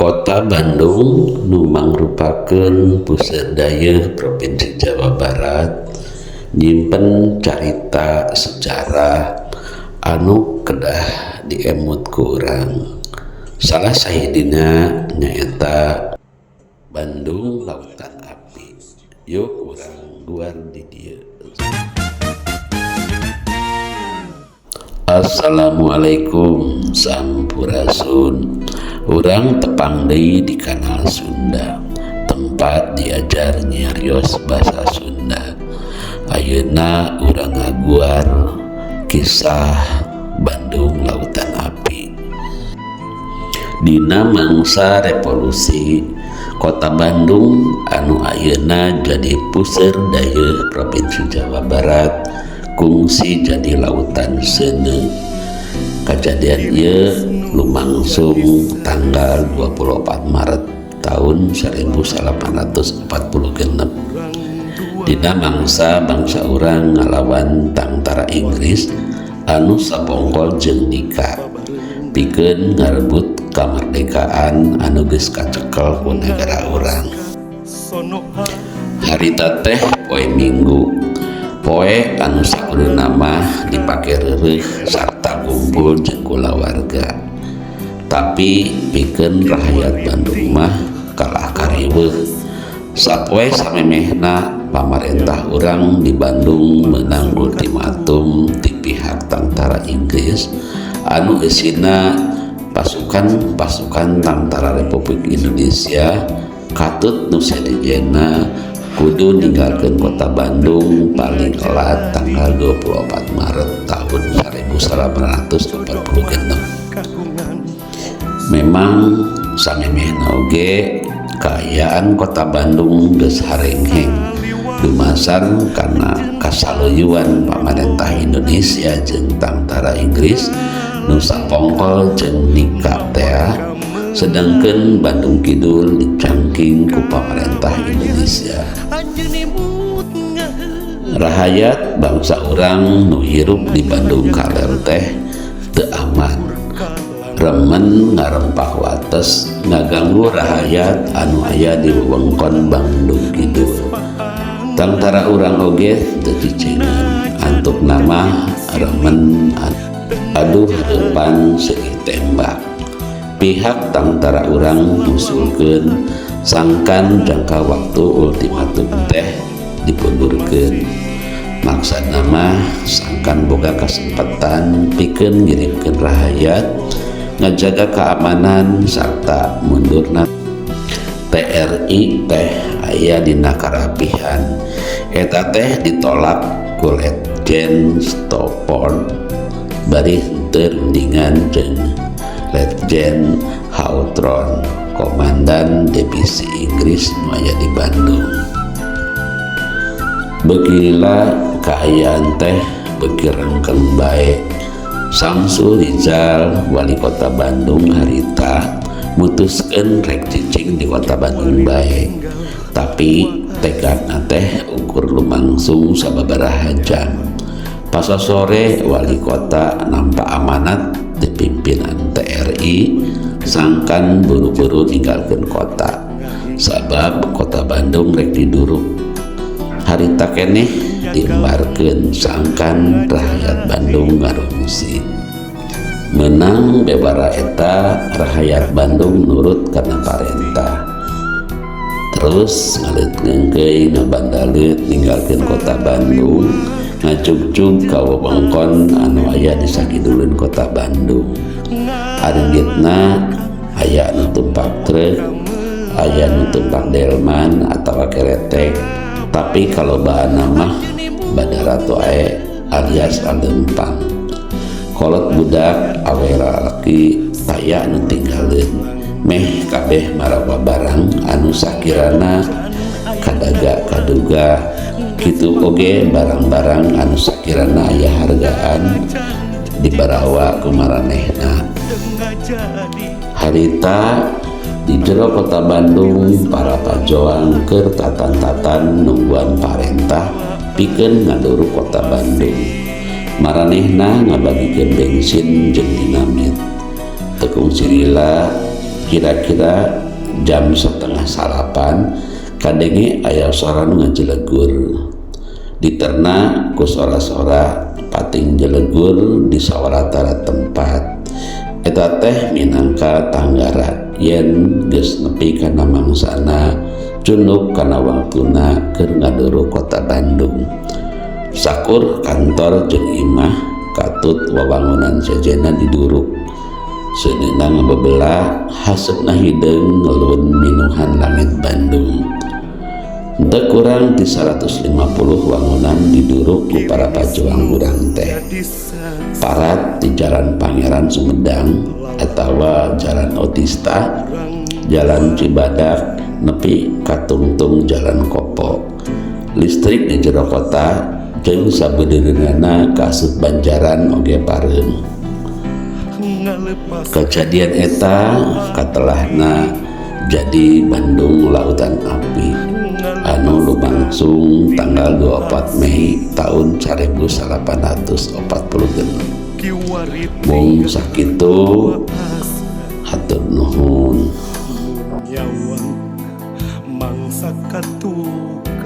Kota Bandung nu mangrupakeun puseur dayeuh Propinsi Jawa Barat nyimpen carita sejarah anu kedah diemut ku urang. Salah sahijina nyaeta Bandung Lautan Api. Yuk urang guar di dieu. Assalamualaikum sampurasun. Urang tepang deui di kanal Sunda, tempat diajar nyarios basa Sunda. Ayeuna urang ngaguar kisah Bandung Lautan Api. Dina mangsa revolusi, Kota Bandung anu ayeuna jadi puseur dayeuh Propinsi Jawa Barat kungsi jadi lautan seuneu. Kajadian ieu lumangsung tanggal 24 Maret tahun 1846. Dina mangsa bangsa urang ngalawan tangtara Inggris anu sapongkol jeung nika pikeun ngarebut kamerdekaan anu geus kacekel ku nagara urang. Harita teh poe Minggu, poe anu sakuduna mah dipake reureuh sarta kumpul jeung kulawarga. Tapi pikeun rahayat Bandung mah kalah kariweuh. Sapoe samemehna pamarentah urang di Bandung meunang ultimatum ti pihak tangtara Inggris anu eusina pasukan-pasukan tangtara Republik Indonesia katut nu sadijena kudu ninggalkeun kota Bandung paling elat tanggal 24 Maret tahun 1946. Memang samemehna oge kaayaan kota Bandung geus harengheng dumasar karena kasaluyuan pamarentah Indonesia jeung tangtara Inggris nu sapongkol jeung nika tea, sedangkeun Bandung Kidul dicangking ku pamarentah Indonesia. Rahayat bangsa urang nu hirup di Bandung Kaler teh teu aman. Remen ngarempah wates ngaganggu rahayat anu aya di wewengkon Bandung Kidul. Tangtara urang oge teu cicingeun, antukna mah remen adu hareupan seurih tembak. Pihak tangtara urang ngusulkeun sangkan jangka waktu ultimatum teh dipundurkeun. Maksudna mah sangkan boga kasempatan pikeun ngirimkeun rahayat, ngajaga keamanan sarta mundurna TRI teh aya dina karapihan. Eta teh ditolak ku Letjen Stopford bari henteu rundingan jeung Letjen Hawthorne, komandan divisi Inggris nu aya di Bandung. Beuki lila kaayaan teh beuki rengkeng bae. Samsul Rizal wali kota Bandung harita mutuskeun rek cicing di kota Bandung bae. Tapi tekadna teh ukur lumangsung sababaraha jam. Pasosore wali kota nampa amanat di pimpinan TRI sangkan buru-buru ninggalkeun kota. Sabab kota Bandung rek diduruk. Harita keneh diembarkeun sangkan rahayat Bandung ngarungsi. Menang bebara eta rahayat Bandung nurut kana parentah. Terus ngaleut ngeungkeuy ngabandaleut ninggalkeun kota Bandung, ngacugjug ka wewengkon anu aya di sakiduleun kota Bandung. Aringgitna aya anu tumpak truk, aya anu tumpak delman atawa keretek. Tapi kalobaanna mah badarato ae alias alempang. Kolot budak awe lalaki taya anu tinggaleun. Meh kabeh marawa barang anu sakirana kadaga kaduga kitu oge barang-barang anu sakirana aya hargaan dibarawa ku maranehna. Harita di jero kota Bandung para pajoang keur tatan-tatan nungguan parentah pikeun ngaduruk kota Bandung. Maranehna ngabagikeun bensin jeung dinamit. Tekung silila Kira-kira jam 8.30 kadenge aya sora nu ngajelegur, diterna ku sora-sora pating jelegur di sawatara tempat. Eta teh minangka tanggara yen geus nepi kana mangsana, cunduk kana waktuna keur ngaduruk kota Bandung. Sakur kantor jeung imah katut wawangunan sejenna diduruk. Seuneuna ngabebelah, haseupna hideung ngelun minuhan langit Bandung. Teu kurang ti 150 wangunan diduruk ku para pajuang urang teh. Parat di Jalan Pangeran Sumedang atawa Jalan Otista, Jalan Cibadak, nepi katungtung Jalan Kopo. Listrik di jero kota jeung sabeudeureunnana kaasup Banjaran oge pareum. Kejadian eta katelahna jadi Bandung Lautan Api anu lumangsung tanggal 24 Mei tahun 1846. Mung sakitu, hatur nuhun. Nyawang mangsa katukang.